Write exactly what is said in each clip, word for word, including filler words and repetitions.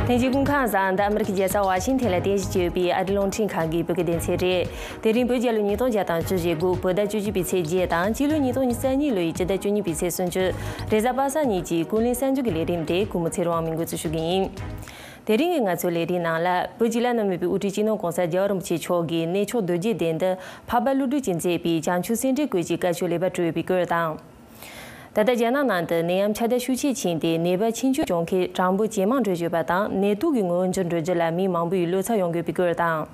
ཐེངས་གཅིག་སྐུ་ཁམས་བཟང་། འདི་ཨ་མི་རི་ཀའི་རྒྱལ་ས་ཝ་ཤིང་ཐན་ལ་རྟེན་གཞི་བྱས་ཡོད་པའི་ཨ་རིའི་རླུང་འཕྲིན་ཁང་གི་བོད་སྐད་སྡེ་ཚན་རེད། དེ་རིང་བོད་རྒྱལ་ལོ་ཉིས་སྟོང་བརྒྱ་དང་བཅུ་བཞི་དགུ་བོད་ཟླ་བཅུ་གཅིག་པའི་ཚེས་བརྒྱད་དང་སྤྱི་ལོ་ཉིས་སྟོང་ཉེར་གཉིས་ལོའི་སྤྱི་ཟླ་བཅུ་གཉིས་པའི་ཚེས་སུམ་ཅུ། རེས་གཟའ་པ་སངས་ཉིན་གྱི་ཀུན་གླེང་གསར་འགྱུར་གྱི་ལས་རིམ་དེ་གུས་མོ་ཚེ་རིང་དབང་མོས་འགོ་འཛུགས་ཞུ་གི་ཡིན། དེ་རིང་གི་ང་ཚོའི་ལས་རིམ་ནང་ལ་བོད་ཀྱི་བླ་ན་མེད་པའི་དབུ་ཁྲིད་སྤྱི་ནོར་༸གོང་ས་༸རྒྱལ་བ་རིན་པོ་ཆེ་མཆོག་གིས་གནས་མཆོག་རྡོ་རྗེ་གདན་དུ་འཕགས་པ་ཀླུ་སྒྲུབ་ཀྱིས་མཛད་པའི་བྱང་ཆུབ་སེམས་འགྲེལ་སྐོར་གྱི་བཀའ་ཆོས་ལེགས་པར་གྲུབ་ཡོད་པའི་སྐོར་དང་། ད་ལྟ་རྒྱ་ནག་ནང་དུ་ནད་ཡམས་ཁྱབ་གདལ་ཤུགས་ཆེ་ཕྱིན་ཏེ་ནད་པ་ཆེན་ཆུང་གྲོངས་མཁན་གྲངས་འབོར་ཇེ་མང་འགྲོ་བཞིན་པ་དང་ནད་དུག་གི་ངོ་བོ་འགྱུར་འགྲོ་རྒྱུ་ལ་མི་མང་པོ་ཡིས་བློ་འཚབ་ཡོང་དགོས་པའི་སྐོར་དང་།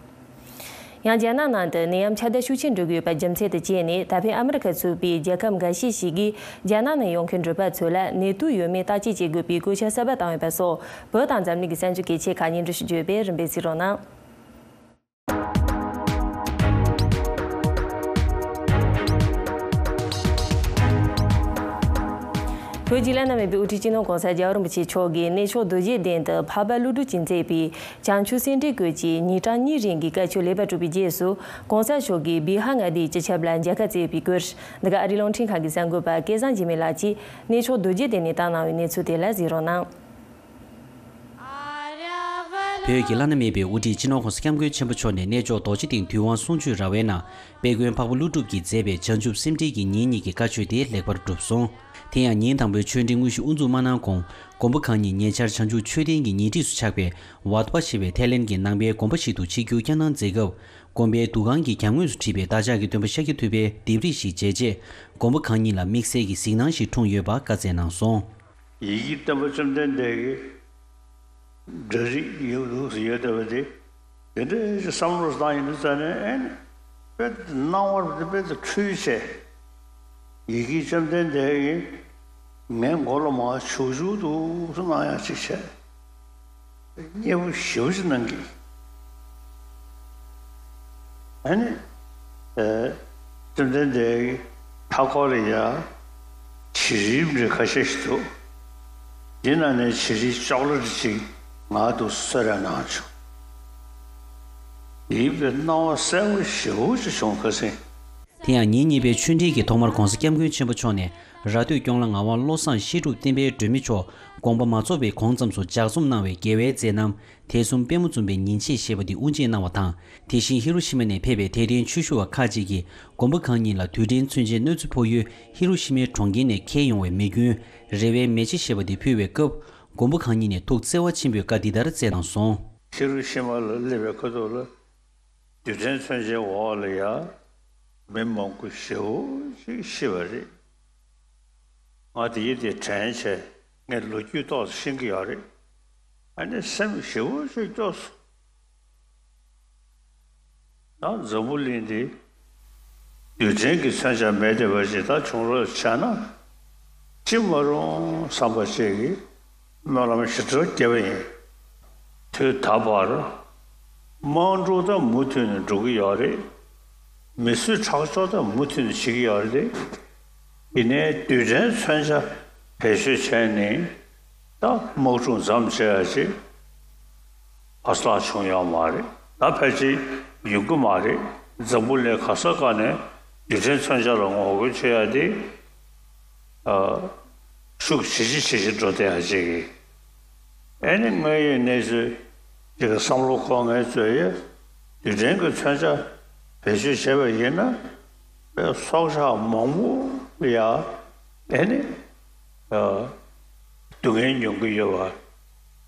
ཡང་རྒྱ་ནག་ནང་དུ་ནད་ཡམས་ཁྱབ་གདལ་ཤུགས་ཆེ་འགྲོ་གི་ཡོད་པ་རྒྱུ་མཚན་དུ་བྱས་ནས་ད་ཕན་ཨ་མི་རི་ཁ་ཚུད་པའི་རྒྱལ་ཁབ་འགའ་ཤས་ཤིག་གིས་རྒྱ་ནག་ནས་ཡོང་མཁན་འགྲུལ་པ་ཚོ་ལ་ནད་དུག་ཡོད་མེད་བརྟག་དཔྱད་བྱེད་དགོས་པའི་བཀོད་ཁྱབ་གསར་པ་བཏང་ཡོད་པ་སོགས་བོད་དང་འཛམ་གླིང་གི་གསར་འགྱུར་གལ་ཆེ་ཁག་སྙན་སྒྲོན་ཞུ་རྒྱུ་ཡོད་པས་རིམ་པས་གཟིགས་རོགས་གནང་། བོད་ཀྱི་བླ་ན་མེད་པའི་དབུ་ཁྲིད་སྤྱི་ནོར་༸གོང་ས་༸རྒྱལ་བ་རིན་པོ་ཆེ་མཆོག་གིས་གནས་མཆོག་རྡོ་རྗེ་གདན་དུ་འཕགས་པ་ཀླུ་སྒྲུབ་ཀྱིས་མཛད་པའི་བྱང་ཆུབ་སེམས་འགྲེལ་སྐོར་གྱི་ཉིན་གྲངས་གཉིས་རིང་གི་བཀའ་ཆོས་ལེགས་པར་གྲུབ་པའི་རྗེས་སུ་༸གོང་ས་མཆོག་གིས་བི་ཧར་མངའ་སྡེའི་སྤྱི་ཁྱབ་ལ་མཇལ་ཁ་བསྩལ་ཡོད་པའི་སྐོར་འདི་ག་ཨ་རིའི་རླུང་འཕྲིན་ཁང་གི་གསར་འགོད་པ་སྐལ་བཟང་འཇིགས་མེད་ལགས་ཀྱིས་གནས་མཆོག་རྡོ་རྗེ་གདན་ནས་བཏང་གནང་བའི་གནས་ཚུལ་དེ་ལ་གཟིགས་རོགས་གནང་། བོད་ཀྱི་བླ་ན་མེད་པའི་དབུ་ཁྲིད་སྤྱི་ནོར་༸གོང་ས་༸སྐྱབས་མགོན་ཆེན་པོ་མཆོག་ནས་གནས་མཆོག་རྡོ་རྗེ་གདན་དུས་དབང་གསུང་ཆོས་ར་བའི་ནང་དཔལ་མགོན་འཕགས་པ་ཀླུ་སྒྲུབ་ཀྱིས་མཛད་པའི་བྱང་ཆུབ་སེམས་འགྲེལ་གྱི་ཉིན་གཉིས་ཀྱི་བཀའ་ཆོས་དེ་ལེགས་པར་གྲུབ་སོང་། དེ་ཡང་ཉིན་དང་པོའི་ཆོས་འབྲེལ་དངོས་གཞི་དབུ་འཛུགས་མ་གནང་གོང་མགོན་པོ་གང་ཉིད་ཉེ་ཆར་བྱང་ཆུབ་མཆོད་རྟེན་གྱི་ཉེ་འཁྲིས་སུ་ཆགས་པའི་ཝཱ་ཏི་པ་ཞེས་པའི་ཐའི་ལེན་གྱི་ནང་པའི་དགོན་པ་ཞིག་ཏུ་ཆིབས་བསྒྱུར་བསྐྱངས་གནང་མཛད་སྐབས། དགོན་པའི་འདུ་ཁང་གི་གྱང་ངོས་སུ་བྲིས་པའི་བདག་ཅག་གི་སྟོན་པ་ཤཱཀྱ་ཐུབ་པའི་ལྡེབས་རིས་ཤིག་མཇལ་རྗེས། མགོན་པོ་གང་ཉིད་ལ་དམིགས་བསལ་གྱི་གཟིགས་སྣང་ཞིག་འཁྲུངས་ཡོད་པ་བཀའ་སྩལ་གནང་སོང་། ཡི་གེ་སྟོན་པ་བཅོམ་ལྡན་འདས་ཀྱི་འབྲུ་རིགས་ཡོད་འདུག་ཟེར་ཡོད་བསྡད་པ་དེ། དེ་འདྲའི་བསམ་བློ་བཏང་ཡིན་དུས་ཙ་ནས་ཨེ་ནི་དཔེ་སྣང་བར་དེ་དཔེ་དུ་འཁྲུལ་བྱས། ཡི་གེ་བཅོམ་ལྡན་འདས་ཀྱིས་ངའི་མགོ་ལ་མར་བྱུག་བྱུག་འདུག་སེ་གནང་ཡག་ཅིག་བྱས། མཉེས་པོ་ཞེ་པོ་ཅིག་གནང་གི། ཨ་ནི། ཨེ། བཅོམ་ལྡན་འདས་ཀྱི་མཐའ་འཁོར་ལ་ཡ། བྱི་རིལ་འདྲ་ཁ་ཤས་ཤིག་འདུག་འདི་ནང་ནས་བྱི་རིལ་ཅོག་ལེ་ཊི་ཅིག་ང་འདུག་གསོལ་རས་གནང་བྱུང་། ཡིད་ཀྱི་སྣང་བ་གསལ་པོ་ཞེ་པོ་ཅིག་བྱུང་། ཁ་སང་། དེ་ཡང་ཉིན་གཉིས་པའི་ཆོས་འབྲེལ་གྱི་ཐོག་མར་༸གོང་ས་༸སྐྱབས་མགོན་ཆེན་པོ་མཆོག་ནས་ར་སྟོད་སྐྱོང་ལ་ངག་དབང་བློ་བཟང་བཤད་སྒྲུབ་བསྟན་པའི་སྒྲོན་མེ་མཆོག་དགོངས་པ་མ་རྫོགས་པའི་གོང་ཙམ་དུ་ལྗགས་རྩོམ་གནང་བའི་དགེ་བའི་མཛད་རྣམ། དད་གསུམ་པད་མོ་འཛུམ་པའི་ཉིན་བྱེད་ཞེས་པ་འདི་དབུ་འབྱེད་གནང་བ་དང་། དེ་བཞིན་ཧི་རོ་ཤི་མ་ནས་ཕེབས་པའི་དད་ལྡན་ཆོས་ཞུ་བ་ཁག་ཅིག་གིས་མགོན་པོ་གང་ཉིད་ལ་རྡུལ་ཕྲན་མཚོན་ཆའི་གནོད་འཚེ་ཕོག་ཡུལ་ཧི་རོ་ཤི་མའི་གྲོང་ཁྱེར་ནས་འཁྱེར་ཡོང་བའི་མེ་སྐྱོན་རེ་བའི་མེ་ལྕེ་ཞེས་པ་འདི་ཕུལ་བའི་སྐབས། མགོན་པོ་གང་ཉིད་ནས་ཐུགས་བརྩེ་བ་ཆེན་པོས་བཀའ་འདི་ལྟར་སྩལ་གནང་སོང་། ཧི་རོ་ཤི་མ་ལ་སླེབས་པའི་ཁ་ཐུག་ལ། རྡུལ་ཕྲན་མཚོན་ཆའི་འོག་ལ་ཡ། མི་མང་པོ་ཞེ་པོ་ཅིག་ཤི་བ་རེད། ང་དེ་ཡི་དེ་དྲན་བྱས་ངས་ལོ་རྒྱུས་ཏོག་ཙམ་ཤེས་ཀྱི་ཡོད་རེད། ཨ་ནི་སེམས་ཞེ་པོ་ཅིག་སྐྱོ་སོང་། ད་འཛམ་བུ་གླིང་འདི་རྡུལ་ཕྲན་གྱི་མཚོན་ཆ་མེད་བསྡད་པ་ཞིག་ད་བྱུང་རོགས་བྱས་ན། ཅི་མ་རུང་བསམ་པ་ཅིག་གིས་སྨོན་ལམ་ཞེ་དྲག་བརྒྱབ་པ་ཡིན། དུས་ད་བར་དམག་འཁྲུག་ད་མུ་མཐུད་ནས་འགྲོ་གི་ཡོད་རེད། མི་གསོད་ཁྲག་སྦྱོར་ད་མུ་མཐུད་ནས་བྱེད་ཀྱི་ཡོད་རེད་དེ། ཡིན་ནའི་རྡུལ་ཕྲན་མཚོན་ཆ་བེད་སྤྱོད་བྱས་ནས་ད་དམག་འཁྲུག་མཚམས་བཅད་ཡ་ཅིག་བར་ལྷག་བྱུང་ཡོད་མ་རེད། ད་ཕལ་ཆེར་ཡོང་གི་མ་རེད། འཛམ་བུ་གླིང་ག་ས་ག་ནས་རྡུལ་ཕྲན་མཚོན་ཆ་ལ་ངོ་རྒོལ་བྱེད་ཡ་དེ། ཨ། ཤུགས་ཇེ་ཆེ་ཇེ་ཆེ་འགྲོ་བསྡད་ཡ་ཅིག་གིས། ཨེ་ནི་དངོས་ཡོད་གནས་ཚུལ་ཅིག་གི་བསམ་བློ་འཁོར་ངེས་བཟོས་ཡོད། རྡུལ་ཕྲན་གྱི་མཚོན་ཆ་བེད་སྤྱོད་བྱས་པ་ཡིན་ན། དཔེ་སྲོག་ཆགས་མང་པོ་ལ་ཡ་ཨེ་ནི། ཨ། སྡུག་བསྔལ་མྱོང་གི་ཡོད་པ་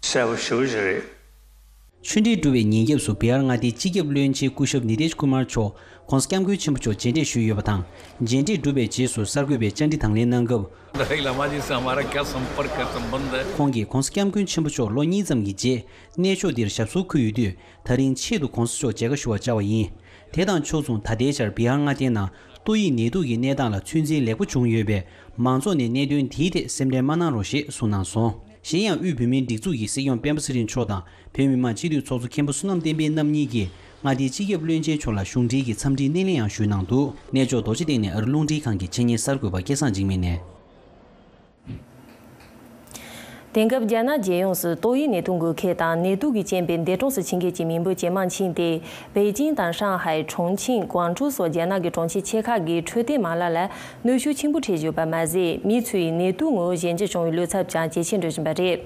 གསལ་པོ་ཞེ་པོ་ཅིག་རེད། ཆོས་འབྲེལ་གྲུབ་པའི་ཉིན་རྒྱབ་སུ་བི་ཧར་མངའ་སྡེའི་སྤྱི་ཁྱབ་བློན་ཆེན་སྐུ་ཞབས་ནི་ཏེཤ་ཀུ་མར་མཆོག་༸གོང་ས་༸སྐྱབས་མགོན་ཆེན་པོ་མཆོག་མཇལ་འཕྲད་ཞུས་ཡོད་པ་དང་། མཇལ་འཕྲད་གྲུབ་པའི་རྗེས་སུ་གསར་འགོད་པས་བཅར་འདྲི་དང་ལེན་གནང་སྐབས། राही लामा जी से हमारा क्या संपर्क है, संबंध है? ཁོང་གིས་༸གོང་ས་༸སྐྱབས་མགོན་ཆེན་པོ་མཆོག་ལོ་གཉིས་ཙམ་གྱི་རྗེས་གནས་མཆོག་འདིར་ཞབས་སོར་འཁོད་ཡོད་དུས། ད་རིང་ཆེད་དུ་༸གོང་ས་མཆོག་མཇལ་ཁ་ཞུ་བར་བཅར་བ་ཡིན། དེ་དང་ཕྱོགས་མཚུངས་ད་ལྟའི་ཆར་བི་ཧར་མངའ་སྡེའི་ནང་ཏོག་དབྱིབས་ནད་དུག་གི་གནས་སྟངས་ལ་ཚོད་འཛིན་ལེགས་པོ་བྱུང་ཡོད་པས། མང་ཚོགས་ནས་གནད་དོན་དེའི་ཐད་སེམས་ཁྲལ་མ་གནང་རོགས་ཞེས་གསུངས་གནང་སོང་། གཞན་ཡང་དབུས་བོད་མིའི་སྒྲིག་འཛུགས་ཀྱི་སྲིད་སྐྱོང་སྤེན་པ་ཚེ་རིང་མཆོག་དང་བོད་མི་མང་སྤྱི་འཐུས་ཚོགས་གཙོ་མཁན་པོ་བསོད་ནམས་བསྟན་འཕེལ་རྣམ་གཉིས་ཀྱིས་མངའ་སྡེའི་སྤྱི་ཁྱབ་བློན་ཆེན་མཆོག་ལ་གཞུང་འབྲེལ་གྱི་འཚམས་འདྲིའི་སྣེ་ལེན་ཡང་ཞུས་གནང་འདུག་གནས་མཆོག་རྡོ་རྗེ་གདན་ནས་ཨ་རིའི་རླུང་འཕྲིན་ཁང་གི་ཆེད་གཉེར་གསར་འགོད་པ་སྐལ་བཟང་འཇིགས་མེད་ནས། དེང་སྐབས་རྒྱ་ནག་རྒྱལ་ཡོངས་སུ་ཏོག་དབྱིབས་ནད་དུག་འགོས་མཁན་དང་ནད་དུག་གི་རྐྱེན་པས་འདས་གྲོངས་སུ་ཕྱིན་མཁན་གྱི་མི་འབོར་ཇེ་མང་ཕྱིན་ཏེ། པེ་ཅིང་དང་ཧྲང་ཧའེ། ཁྲུང་ཆིང་། ཀུང་ཀྲོའུ་སོགས་རྒྱ་ནག་གི་གྲོང་ཁྱེར་ཆེ་ཁག་གི་འཕྲོད་བསྟེན་མ་ལག་ལ་གནོན་ཤུགས་ཆེན་པོ་འཕྲད་བཞིན་ཡོད་པ་མ་ཟད། མི་ཚོས་ནད་དུག་ངོ་བོ་གཞན་གྱིས་བྱུང་བའི་བློ་འཚབ་ཀྱང་ཇེ་ཆེར་འགྲོ་བཞིན་པ་རེད།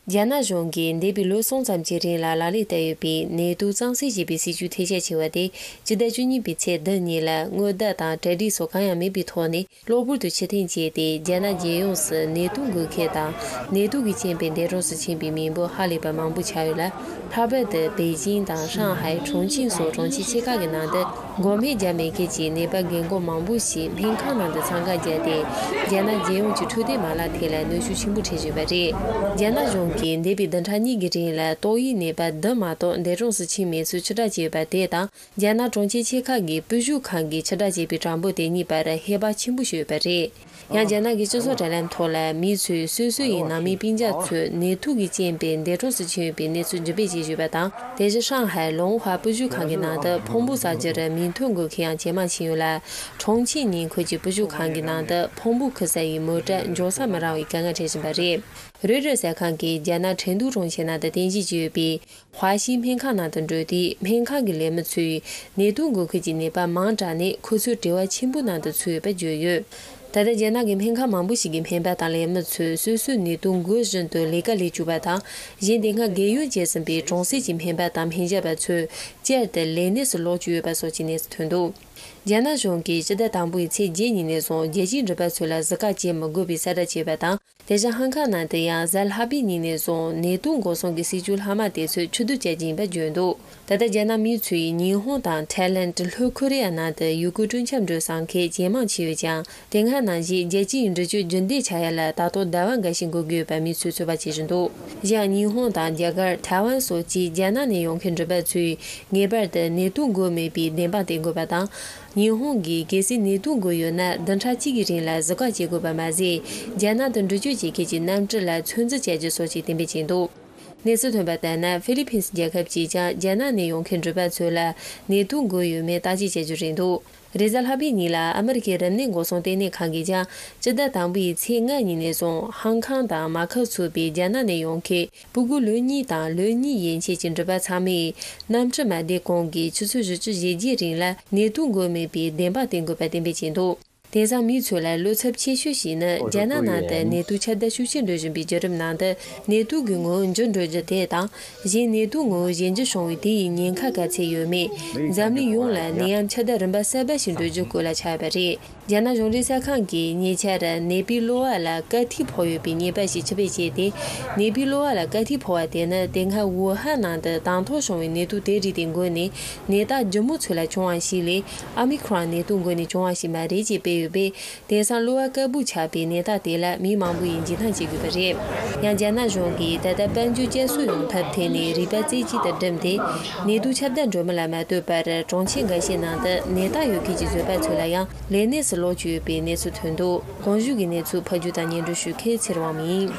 རྒྱ་ནག་གཞུང་གིས་འདས་པའི་ལོ་གསུམ་ཙམ་གྱི་རིང་ལ་ལག་ལེན་བསྟར་ཡོད་པའི་ནེ་ཏུ་གཙང་སེལ་ཞེས་པའི་སྲིད་ཇུས་ཐལ་ཆ་ཆེ་བ་དེ། སྤྱི་ཟླ་བཅུ་གཉིས་པའི་ཚེས་བདུན་ཉིན་ལ་སྔོན་བརྡ་དང་གྲ་སྒྲིག་སོགས་གང་ཡང་མེད་པའི་ཐོག་ནས། གློ་བུར་དུ་ཕྱིར་འཐེན་བྱས་ཏེ། རྒྱ་ནག་རྒྱལ་ཡོངས་སུ་ནེ་ཏུ་འགོད་མཁན་དང་། ནེ་ཏུ་གི་རྐྱེན་པས་འདས་གྲོངས་སུ་ཕྱིན་པའི་མི་འབོར་ཧ་ལས་པར་མང་པོ་ཆགས་ཡོད་ལ། ལྷག་པར་དུ་པེ་ཅིང་དང་ཧྲང་ཧའེ། ཁྲུང་ཆིང་སོགས་གྲོང་ཁྱེར་ཆེ་ཁག་གི་ནང་དུ། འགོག་སྨན་རྒྱག་མེད་མཁན་གྱི་ནད་པ་རྒན་འཁོགས་མང་པོ་ཞིག་སྨན་ཁང་ནང་དུ་འཚང་ཁ་བརྒྱབ་སྟེ། རྒྱ་ནག་རྒྱལ་ཡོངས་ཀྱི་འཕྲོད་བསྟེན་མ་ལག་ཐད་ལ་གནོན་ཤུགས་ཆེན་པོ་འཕྲད་བཞིན་པ་རེད། རྒྱ་ནག་གཞུང་གིས་འདས་པའི་བདུན་ཕྲག་གཉིས་ཀྱི་རིང་ལ་ཏོག་དབྱིབས་ནད་པ་བདུན་མ་གཏོགས་འདས་གྲོངས་སུ་ཕྱིན་མེད་ཚུལ་ཕྱིར་བསྒྲགས་བྱས་ཡོད་པ་དེ་དང་། རྒྱ་ནག་གྲོང་ཁྱེར་ཆེ་ཁག་གི་སྤོ་བཞུད་ཁང་གིས་ཕྱིར་བསྒྲགས་བྱས་པའི་གྲངས་འབོར་དེ་གཉིས་བར་ཧེ་བག་ཆེན་པོ་ཞིག་ཡོད་པ་རེད། ཡང་། རྒྱ་ནག་གི་སྤྱི་ཚོགས་དྲ་ལམ་ཐོག་ལ་མི་ཚོས་སོ་སོ་ཡི་ནང་མི་སྤུན་ཀྱག་ཚོས་ནད་དུག་གི་རྐྱེན་པས་འདས་གྲོངས་སུ་ཕྱིན་ཡོད་པའི་གནས་ཚུལ་འགྲེམས་སྤེལ་བྱེད་བཞིན་པ་དང་། དེ་བཞིན་ཧྲང་ཧའེ་ལུང་ཧྭ་སྤོ་བཞུད་ཁང་གི་ནང་དུ་ཕུང་པོ་བསགས་རྒྱུར་མིང་ཐོ་འགོད་མཁན་ཡང་ཇེ་མང་ཕྱིན་ཡོད་ལ། ཁྲུང་ཆིང་ཉིན་ཁུལ་གྱི་སྤོ་བཞུད་ཁང་གི་ནང་དུ་ཕུང་པོ་འཁུར་ས་ཡི་མོ་ཊ་འགྱོ་ས་མི་རག་པའི་དཀའ་ངལ་འཕྲད་བཞིན་པ་རེད། རོའི་ཊར་གསར་ཁང་གིས་རྒྱ་ནག་ཁྲེང་ཏུའུ་གྲོང་ཁྱེར་ནང་དུ་རྟེན་གཞི་བྱས་ཡོད་པའི། ཧྭ་ཤིང་སྨན་ཁང་ནང་དུ་འགྲོ་དུས། སྨན་ཁང་གི་ལས་མི་ཚོས་ནད་དུག་འགོས་མཁན་གྱི་ནད་པ་མང་དྲགས་ནས། ཁོ་ཚོའི་བྲེལ་བ་ཆེན་པོའི་ནང་དུ་ཚུད་ཡོད་པ་བརྗོད་ཡོད། ད་ལྟ་རྒྱ་ནག་གི་སྨན་ཁང་མང་པོ་ཞིག་གི་སྨན་པ་དང་ལས་མི་ཚོས་སོ་སོའི་ནད་དུག་འགོས་བཞིན་དུ་ལས་ཀ་ལས་བཅུག་པ་དང་། གཞན། དེ་སྔ་རྒས་ཡོལ་བྱས་ཟིན་པའི་གྲོང་གསེབ་ཀྱི་སྨན་པ་དང་སྨན་ཞབས་པ་ཚོས་བསྐྱར་དུ་ལས་གནས་སུ་ལོག་བཅུག་ཡོད་པ་སོགས་ཀྱི་གནས་ཚུལ་ཐོན་འདུག་རྒྱ་ནག་གཞུང་གིས་སྤྱི་ཟླ་དང་པོའི་ཚེས་བརྒྱད་ཉིན་ནས་བཟུང་རྒྱལ་སྤྱིའི་འགྲུལ་པ་ཚོ་ལ་གཟི་ཁ་བྱེད་མི་དགོས་པའི་གསལ་བསྒྲགས་བྱས་པ་དང་། དེ་བཞིན་ཧང་ཀང་ནང་དུ་ཡང་གཟའ་ལྷག་པའི་ཉིན་ནས་བཟུང་ནད་དུག་འགོག་སྲུང་གི་སྲིད་ཇུས་ལྷག་མ་དེ་ཚོ་ཕྱིར་བསྡུ་བྱ་རྒྱུ་ཡིན་པ་བརྗོད་འདུག་ད་ལྟ་རྒྱ་ནག་མི་ཚོས་ཉི་ཧོང་དང་ཐའི་ལེན། ལྷོ་ཁོ་རེ་ཡ་ནང་དུ་ཡུལ་སྐོར་སྤྲོ་འཆམ་འགྲོ་བསམ་མཁན་ཇེ་མང་ཕྱིན་ཡོད་ཀྱང་། དེ་སྔ་ནང་བཞིན་རྒྱལ་སྤྱིའི་འགྲུལ་སྐྱོད་རྒྱུན་ལྡན་ཆགས་ཡ་ལ་ད་དུང་ཟླ་བ་འགའ་ཞིག་འགོར་གྱི་ཡོད་པ་མི་ཚོས་ཚོད་དཔག་བྱེད་བཞིན་འདུག་གཞན། ཉི་ཧོང་དང་རྒྱ་གར། ཐའེ་ཝན་སོགས་ཀྱི་རྒྱ་ནག་ནས་ཡོང་མཁན་འགྲུལ་པ་ཚོས་ངེས་པར་དུ་ནད་དུག་འགོས་མེད་པའི་བདེན་དཔང་བསྟན་དགོས་པ་དང་། ཉི་ཧོང་གིས་གལ་སྲིད་ནད་དུག་འགོས་ཡོད་ན། བདུན་ཕྲག་གཅིག་གི་རིང་ལ་གཟིགས་སྐོར་བྱེད་དགོས་པ་མ་ཟད། རྒྱ་ནག་ཏུ་འགྲུལ་སྐྱོད་བྱེད་མཁན་གྱི་གནམ་གྲུ་ལ་ཚོད་འཛིན་བྱ་རྒྱུ་སོགས་ཀྱི་གཏན་འབེབས་བྱས་འདུག་གནས་ཚུལ་ཐོན་པ་ལྟར་ན། ཧྥི་ལི་ཕིན་སི་རྒྱལ་ཁབ་ཀྱིས་ཀྱང་རྒྱ་ནག་ནས་ཡོང་མཁན་འགྲུལ་པ་ཚོ་ལ་ནད་དུག་འགོས་ཡོད་མེད་བརྟག་དཔྱད་བྱ་རྒྱུ་རེད་འདུག་རེས་གཟའ་ལྷག་པའི་ཉིན་ལ་ཨ་མི་རི་ཀའི་རིམས་ནད་འགོག་སྲུང་ལྟེ་གནས་ཁང་གིས་ཀྱང་། སྤྱི་ཟླ་དང་པོའི་ཚེས་ལྔ་ཉིན་ནས་བཟུང་ཧང་ཀང་དང་མ་ཁ་ཚུད་པའི་རྒྱ་ནག་ནས་ཡོང་མཁན། ཕྲུ་གུ་ལོ་གཉིས་དང་ལོ་གཉིས་ཡན་ཆད་ཀྱི་འགྲུལ་པ་ཚང་མས་གནམ་གྲུ་མ་བསྡད་གོང་གི་ཆུ་ཚོད་བཞི་བཅུ་ཞེ་བརྒྱད་རིང་ལ་ནད་དུག་འགོས་མེད་པའི་བདེན་དཔང་བསྟན་དགོས་པ་གཏན་འབེབས་བྱས་འདུག་དེང་སང་མི་ཚོ་ལ་བློ་འཚབ་ཆེ་ཤོས་ཤིག་ནི། རྒྱ་ནག་ནང་དུ་ནད་དུག་ཁྱབ་གདལ་ཤུགས་ཆེར་འགྲོ་བཞིན་པའི་བརྒྱུད་རིམ་ནང་དུ། ནད་དུག་གི་ངོ་བོ་འགྱུར་འགྲོ་རྒྱུ་དེ་དང་། གཞན། ནད་དུག་ངོ་བོ་གཞན་འགྱུར་བྱུང་བའི་དེ་ཡི་ཉེན་ཁ་ག་ཚད་ཡོད་མེད། འཛམ་གླིང་ཡོངས་ལ་ནད་ཡམས་ཁྱབ་གདལ་རིམ་པ་གསར་པ་ཞིག་འགྲོ་རྒྱུ་སྐོར་ལ་ཆགས་ཡོད་པ་རེད། རྒྱ་ནག་གཞུང་འབྲེལ་གསར་ཁང་གིས་ཉེ་ཆར་ནད་པའི་གློ་བ་ལ་དཀའ་ཐིག་ཕོག་ཡོད་པའི་ཉེས་པ་ཞིག་ཕྱིར་བེད་བྱས་ཏེ། ནད་པའི་གློ་བ་ལ་དཀའ་ཐིག་ཕོག་པ་དེ་ནི། དེ་སྔ་ཝུ་ཧན་ནང་དུ་དང་ཐོག་བྱུང་བའི་ནད་དུག་དེ་རིགས་དེ་འགོས་ནས། ནད་རྟགས་ལྗིད་མོ་ཚོ་ལ་བྱུང་བ་ཞིག་ལས། ཨ་མི་ཁོ་རོན་ནད་དུག་འགོས་ནས་བྱུང་བ་ཞིག་མ་རེད་ཅེས་སྤེལ་ཡོད་པས། དེང་སང་གློ་བ་དཀར་པོ་ཆགས་པའི་ནད་རྟགས་དེ་ལ་མི་མང་པོ་ཡིས་འཇིགས་སྣང་བྱེད་དགོས་པ་རེད། ཡང་། རྒྱ་ནག་གཞུང་གིས་ད་ལྟ་དཔལ་འབྱོར་བསྐྱར་གསོ་ཡོང་ཐབས་ཐད་ནས་རིག་པ་རྩེ་གཅིག་ཏུ་བསྒྲིམས་ཏེ། ནད་དུག་ཁྱབ་གདལ་འགྲོ་མུས་ལ་མ་ལྟོས་པར། གྲོང་ཁྱེར་འགའ་ཤས་ནང་དུ་ནད་རྟགས་ཡོད་མཁན་གྱི་བཟོད་པ་ཚོ་ལ་ཡང་ལས་གནས་སུ་ལོག་བཅུག་ཡོད་པའི་གནས་ཚུལ་ཐོན་འདུག་གོང་ཞུས་ཀྱི་གནས་ཚུལ་ཕབ་སྒྱུར་དང་སྙན་སྒྲོན་ཞུ་མཁན་ཚེ་རིང་དབང་མོ་ཡིན།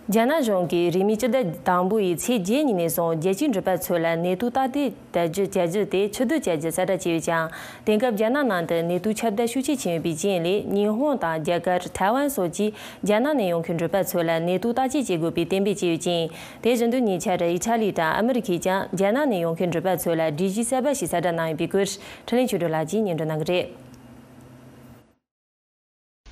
རྒྱ་ནག་གཞུང་གིས་རིང་མིན་སྤྱི་ཟླ་དང་པོ་ཡི་ཚེས་བརྒྱད་ཉིན་ནས་བཟུང་རྒྱལ་སྤྱིའི་འགྲུལ་པ་ཚོ་ལ་ནད་དུག་བརྟག་དཔྱད་བྱ་རྒྱུ་བྱ་རྒྱུ་དེ་ཕྱིར་བསྡུ་བྱ་རྒྱུ་གསལ་བསྒྲགས་བྱས་ཡོད་ཀྱང་། དེང་སྐབས་རྒྱ་ནག་ནང་དུ་ནད་དུག་ཁྱབ་གདལ་ཤུགས་ཆེ་ཕྱིན་ཡོད་པའི་རྐྱེན་ལས། ཉི་ཧོང་དང་རྒྱ་གར། ཐའེ་ཝན་སོགས་ཀྱིས་རྒྱ་ནག་ནས་ཡོང་མཁན་འགྲུལ་པ་ཚོ་ལ་ནད་དུག་བརྟག་དཔྱད་བྱེད་དགོས་པའི་གཏན་འབེབས་བྱས་ཡོད་ཅིང་། དེ་བཞིན་དུ་ཉེ་ཆར་ཨི་ཊ་ལི་དང་ཨ་མི་རི་ཁས་ཀྱང་རྒྱ་ནག་ནས་ཡོང་མཁན་འགྲུལ་པ་ཚོ་ལ་སྒྲིག་གཞི་གསར་པ་ཞིག་གསལ་བསྒྲགས་གནང་ཡོད་པའི་སྐོར། འཕྲིན་ལས་ཆོས་སྒྲོན་ལགས་ཀྱིས་སྙན་སྒྲོན་གནང་གི་རེད།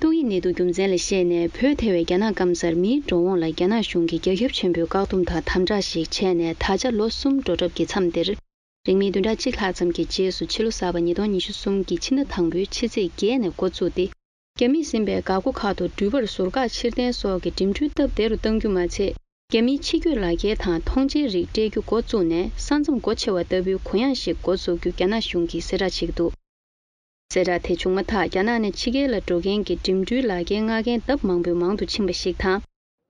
ཏོག་དབྱིབས་ནད་དུག་རྒྱུ་མཚན་ལ་བཤད་ནས་བོད་ཐེ་བའི་རྒྱ་ནག་སྐམ་སར་མིའི་འགྲོ་འོང་ལ་རྒྱ་ནག་གཞུང་གིས་རྒྱ་ཁྱབ་ཆེན་པོའི་བཀག་སྡོམ་དང་དམ་དྲག་ཞིག་བྱས་ནས། ད་ཆ་ལོ་གསུམ་འགྲོ་གྲབས་ཀྱི་མཚམས་འདིར། རིང་མིན་བདུན་ཕྲག་གཅིག་ལྷག་ཙམ་གྱི་རྗེས་སུ་ཕྱི་ལོ་གསར་པ་ཉིས་སྟོང་ཉི་ཤུ་གསུམ་གྱི་ཕྱི་ཟླ་དང་པོའི་ཕྱི་ཚེས་བརྒྱད་ནས་འགོ་བཙུགས་ཏེ། རྒྱ་མིས་ཟིན་པའི་འགག་སྒོ་ཁག་ཏུ་འགྲུལ་པར་ཟུར་བཀག་ཕྱིར་འཐེན་སོགས་ཀྱི་འགྲིམ་འགྲུལ་སྟབས་བདེ་རུ་གཏང་རྒྱུ་མ་ཚད། རྒྱ་མིའི་ཕྱི་སྐྱོད་ལག་འཁྱེར་དང་མཐོང་མཆན་རིགས་སྤྲད་རྒྱུ་འགོ་བཙུགས་ནས། ས་མཚམས་སྒོ་ཕྱེ་བ་ལྟ་བུའི་གུ་ཡངས་ཤིག་འགོ་འཛུགས་རྒྱུ་རྒྱ་ནག་གཞུང་གིས་གསལ་བསྒྲགས་བྱེད་ཀྱི་འདུག་གསལ་བསྒྲགས་དེ་བྱུང་མ་ཐག་རྒྱ་ནག་ནས་ཕྱི་རྒྱལ་ལ་འགྲོ་མཁན་གྱི་འགྲིམ་འགྲུལ་ལག་འཁྱེར་མངགས་མཁན་ལྡབ་མང་པོས་མང་དུ་ཕྱིན་པ་ཞིག་དང་།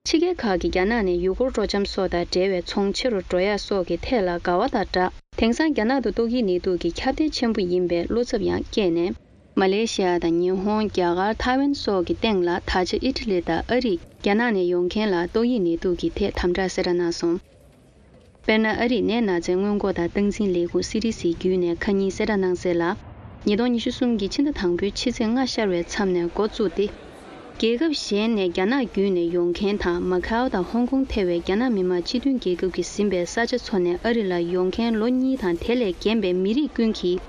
ཕྱི་རྒྱལ་ཁག་གིས་རྒྱ་ནག་ནས་ཡུལ་སྐོར་སྤྲོ་འཆམ་སོགས་དང་འབྲེལ་བའི་ཚོང་ཆེ་རུ་འགྲོ་ཡག་སོགས་ཀྱི་ཐད་ལ་དགའ་བ་དང་སྦྲགས། དེང་སང་རྒྱ་ནག་ཏུ་ཏོག་དབྱིབས་ནད་དུག་གི་ཁྱབ་གདལ་ཆེན་པོ་ཡིན་པའི་བློ་འཚབ་ཡང་སྐྱེས་ནས། མ་ལེ་ཤི་ཡ་དང་ཉི་ཧོང་། རྒྱ་གར། ཐའེ་ཝན་སོགས་ཀྱི་སྟེང་ལ། ད་ཆ་ཨི་ཊ་ལི་དང་ཨ་རིས་རྒྱ་ནག་ནས་ཡོང་མཁན་ལ་ཏོག་དབྱིབས་ནད་དུག་གི་ཐད་དམ་དྲག་གསལ་བསྒྲགས་གནང་སོང་། དཔེར་ན། ཨ་རིའི་ནད་ན་ཚའི་སྔོན་འགོག་དང་སྟངས་འཛིན་ལས་ཁུངས་སི་ཌི་སི་བརྒྱུད་ནས་ཁ་ཉིན་གསལ་བསྒྲགས་གནང་གསལ་ལ། ཉིས་སྟོང་ཉི་ཤུ་གསུམ་གྱི་ཕྱི་ཟླ་དང་པོའི་ཕྱི་ཚེས་ལྔ་ཤར་བའི་མཚམས་ནས་འགོ་བཙུགས་ཏེ། རྒྱལ་ཁབ་གཞན་ནས་རྒྱ་ནག་བརྒྱུད་ནས་ཡོང་མཁན་དང་། མ་ཁའོ་དང་ཧོང་ཀོང་ཐེ་བའི་རྒྱ་ནག་མི་དམངས་སྤྱི་མཐུན་རྒྱལ་ཁབ་ཀྱིས་ཟིན་པའི་ས་ཆ་ཚོ་ནས་ཨ་རི་ལ་ཡོང་མཁན་ལོ་གཉིས་དང་དེ་ལས་རྒན་པའི་མི་རིགས་ཀུན་གྱིས།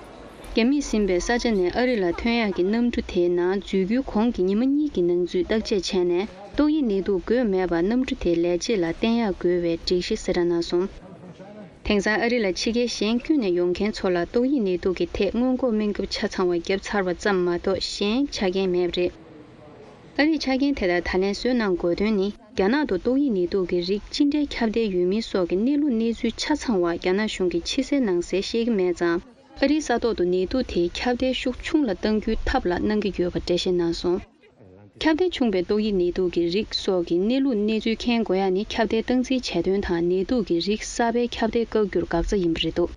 རྒྱ་མིས་ཟིན་པའི་ས་ཆ་ནས་ཨ་རི་ལ་ཐོན་ཡག་གི་གནམ་གྲུ་དེའི་ནང་འཛུལ་རྒྱུའི་གོང་གི་ཉི་མ་གཉིས་ཀྱི་ནང་ཚུད་བརྟག་དཔྱད་བྱས་ནས། ཏོག་དབྱིབས་ནད་དུག་འགོས་མེད་པར་གནམ་གྲུ་དེའི་ལས་བྱེད་ལ་བསྟན་ཡག་དགོས་པའི་སྒྲིག་གཞི་གསལ་བསྒྲགས་གནང་སོང་། དེང་སང་ཨ་རི་ལ་ཕྱི་རྒྱལ་གཞན་ཁྱོན་ནས་ཡོང་མཁན་ཚོ་ལ་ཏོག་དབྱིབས་ནད་དུག་གི་ཐད་སྔོན་འགོག་སྨན་ཁབ་ཆ་ཚང་བ་བརྒྱབ་ཚར་བ་ཙམ་མ་གཏོགས་གཞན་ཆ་རྐྱེན་མེད་པ་རེད། ཨ་རིས་ཆ་རྐྱེན་དེ་ལྟར་ད་ལན་བཟོས་གནང་དགོས་དོན་ནི། རྒྱ་ནག་ཏུ་ཏོག་དབྱིབས་ནད་དུག་གི་རིགས་ཅི་འདྲའི་ཁྱབ་གདལ་ཡོད་མིན་སོགས་ཀྱི་གནས་ལུགས་གནས་ཚུལ་ཆ་ཚང་བ་རྒྱ་ནག་གཞུང་གིས་ཕྱི་གསལ་ནང་གསལ་ཤེས་ཀྱི་མེད་ཙང་། ཨ་རིའི་ས་ཐོག་ཏུ་ནད་དུག་དེའི་ཁྱབ་གདལ་ཤུགས་ཆུང་ལ་གཏང་རྒྱུའི་ཐབས་ལ་གནང་གི་ཡོད་པ་འགྲེལ་བཤད་གནང་སོང་། ཁྱབ་གདལ་ཆུང་བའི་ཏོག་དབྱིབས་ནད་དུག་གི་རིགས་སོགས་ཀྱི་གནས་ལུགས་གནས་ཚུལ་མཁྱེན་དགོས་ཡ་ནི། ཁྱབ་གདལ་སྟངས་འཛིན་བྱས་དོན་དང་། ནད་དུག་གི་རིགས་གསར་པའི་ཁྱབ་གདལ་བཀག་རྒྱུར་འགག་རྩ་ཡིན་པ་རེད་འདུག་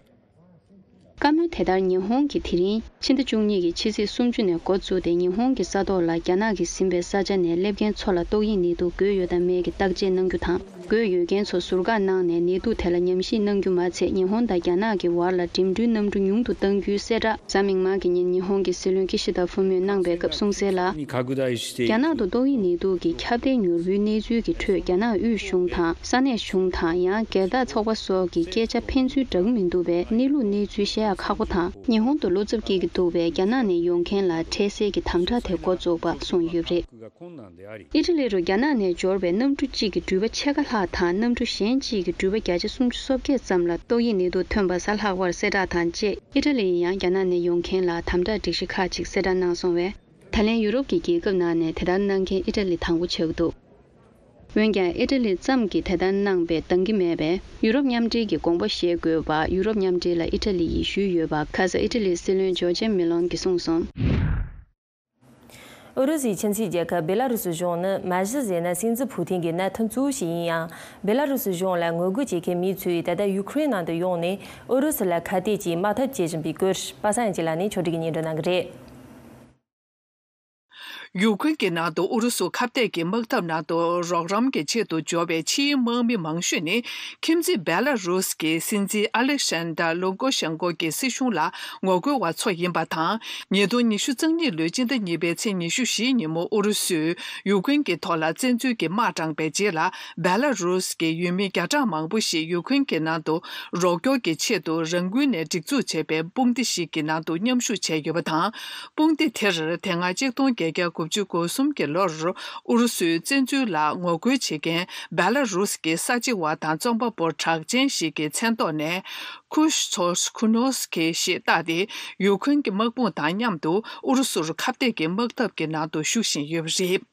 བཀའ་མོལ་དེ་ལྟར་ཉི་ཧོང་གིས་དེ་རིང་ཕྱི་ཟླ་བཅུ་གཉིས་ཀྱི་ཕྱི་ཚེས་སུམ་ཅུ་ནས་འགོ་བཙུགས་ཏེ། ཉི་ཧོང་གི་ས་ཐོག་ལ་རྒྱ་ནག་གིས་ཟིན་པའི་ས་ཆ་ནས་སླེབས་མཁན་ཚོ་ལ་ཏོག་དབྱིབས་ནད་དུག་འགོས་ཡོད་དམ་མེད་ཀྱི་བརྟག་དཔྱད་གནང་རྒྱུ་དང་། འགོས་ཡོད་མཁན་ཚོ་ཟུར་བཀག་གནང་ནས་ནད་དུག་དེ་ལ་ཉམས་ཞིབ་གནང་རྒྱུ་མ་ཚད། ཉི་ཧོང་དང་རྒྱ་ནག་གི་བར་ལ་འགྲིམ་འགྲུལ་གནམ་གྲུ་ཉུང་དུ་གཏང་རྒྱུའི་གསལ་བསྒྲགས་གཟའ་མིག་དམར་གྱི་ཉིན་ཉི་ཧོང་གི་སྲིད་བློན་ཀི་ཤི་ད་ཧྥུ་མོས་གནང་པའི་སྐབས་གསུངས་གསལ་ལ། རྒྱ་ནག་ཏུ་ཏོག་དབྱིབས་ནད་དུག་གི་ཁྱབ་གདལ་མྱུར་བོའི་གནས་ཚུལ་གྱི་ཁྲོད། རྒྱ་ནག་དབུས་གཞུང་དང་། ས་གནས་གཞུང་དང་ཡང་སྒེར་བདག་ཚོགས་པ་སོགས་ཀྱི་སྐད་ཆ་ཕན་ཚུན་འདྲ་གི་མི་འདུག་པས། གནས་ལུགས་གནས་ཚུལ་བཤད་ཡག་ཁག་པོ་དང་། ཉི་ཧོང་དུ་བློ་འཚབ་སྐྱེ་གི་འདུག་པས། རྒྱ་ནག་ནས་ཡོང་མཁན་ལ་འཕྲལ་སེལ་གྱི་དམ་དྲག་དེ་འགོ་བཙུགས་པ་གསུངས་ཡོད་པ་རེད། ཨི་ཊ་ལི་རུ་རྒྱ་ནག་ནས་འབྱོར་བའི་གནམ་གྲུ་གཅིག་གི་འགྲུལ་པ་ཕྱེད་ཀ་ལྷག་དང་། གནམ་གྲུ་གཞན་གཅིག་གི་འགྲུལ་པ་བརྒྱ་ཆ་སུམ་ཅུ་སོ་བརྒྱད་ཙམ་ལ་ཏོག་དབྱིབས་ནད་དུག་ཐོན་པ་གཟའ་ལྷག་པར་གསལ་བསྒྲགས་དང་བཅས། ཨི་ཊ་ལི་ཡིས་ཡང་རྒྱ་ནག་ནས་ཡོང་མཁན་ལ་དམ་དྲག་སྒྲིག་གཞི་ཁག་ཅིག་གསལ་བསྒྲགས་གནང་སོང་བས། ད་ལན་ཡུ་རོབ་ཀྱི་རྒྱལ་ཁབ་ནང་ནས་དེ་ལྟར་གནང་མཁན་ཨི་ཊ་ལི་དང་པོ་ཆགས་ཀྱི་འདུག་འོན་ཀྱང་ཨི་ཊ་ལི་ཙམ་གྱིས་དེ་ལྟར་གནང་པས་འདང་གི་མེད་པས། ཡུ་རོབ་མཉམ་འབྲེལ་གྱི་དགོངས་པ་བཞེས་དགོས་པ་ཡུ་རོབ་མཉམ་འབྲེལ་ལ་ཨི་ཊ་ལི་ཡིས་ཞུས་ཡོད་པ། ཁ་ས་ཨི་ཊ་ལིའི་སྲིད་བློན་ཇོར་ཇ་མེ་ལོན་གྱིས་གསུངས་སོང་། ཨུ་རུ་སུའི་ཁྱིམ་མཚེས་རྒྱལ་ཁབ་སྦེ་ལ་རུ་སི་གཞུང་ནི་མ་གཞི་ཟེར་ན་སྲིད་འཛིན་ཕུ་ཐིན་གྱི་མནའ་མཐུན་གཙོ་བོ་ཞིག་ཡིན་ཡང་། སྦེ་ལ་རུ་སི་གཞུང་ལ་ངོ་རྒོལ་བྱེད་མཁན་མིའི་ཚོས་ད་ལྟ་ཡུ་ཁུ་རེན་ནང་དུ་ཡོང་ནས་ཨུ་རུ་སུ་ལ་ཁ་གཏད་ཀྱིས་དམག་འཐབ་བྱེད་བཞིན་པའི་སྐོར་པ་སངས་ཡང་སྐྱིད་ལགས་ནས་ཕྱོགས་སྒྲིག་གིས་སྙན་སྒྲོན་གནང་གི་རེད། ཡུ་ཁུན་གྱི་ནང་དུ་ཨུ་རུ་སུ་ཁ་གཏད་ཀྱི་དམག་འཐབ་ནང་དུ་རོགས་རམ་གྱི་ཆེད་དུ་འབྱོར་བའི་ཕྱིའི་དམག་མི་མང་ཤོས་ནི་ཁྱིམ་མཚེས་སྦེ་ལ་རུ་སི་གི་སྲིད་འཛིན་ཨ་ལེག་ཤན་ཌར་ལུ་ཀོ་ཤན་ཀོ་གི་སྲིད་གཞུང་ལ་ངོ་རྒོལ་བ་ཚོ་ཡིན་པ་དང་། ཉིས་སྟོང་ཉི་ཤུ་རྩ་གཉིས་ལོའི་སྤྱི་ཟླ་གཉིས་པའི་ཚེས་ཉི་ཤུ་བཞི་ཉིན་མོ་ཨུ་རུ་སུས་ཡུ་ཁུན་གྱི་ཐོག་ལ་བཙན་འཛུལ་གྱི་དམག་དྲངས་པའི་རྗེས་ལ། སྦེ་ལ་རུ་སི་གི་ཡུལ་མི་བརྒྱ་ཕྲག་མང་པོ་ཞིག་ཡུ་ཁུན་གྱི་ནང་དུ་རོགས་སྐྱོར་གྱི་ཆེད་དུ་རང་འགུལ་ནས་སྒྲིག་འཛུགས་བྱས་པའི་དཔུང་སྡེ་ཞིག་གི་ནང་དུ་མཉམ་ཞུགས་བྱས་ཡོད་པ་དང་། དཔུང་སྡེ་དེར་དེ་སྔ་ཆིག་སྟོང་བརྒྱད་བརྒྱ་དགུ་བཅུ་གོ་གསུམ་གྱི་ལོར་ཨུ་རུ་སུའི་བཙན་འཛུལ་ལ་ངོ་རྒོལ་བྱེད་མཁན་སྦེ་ལ་རུ་སི་གི་གསར་བརྗེ་བ་དང་རྩོམ་པ་པོ་གྲགས་ཅན་ཞིག་གི་མཚན་ཐོག་ནས། ཁུ་ཤ་ཚོ་ཁུ་ནོ་སི་ཁེ་ཞེས་བཏགས་ཏེ། ཡུ་ཁུན་གྱི་དམག་དཔུང་དང་མཉམ་དུ་ཨུ་རུ་སུར་ཁ་གཏད་ཀྱི་དམག་འཐབ་ཀྱི་ནང་དུ་ཞུགས་བཞིན་ཡོད་པ་རེད།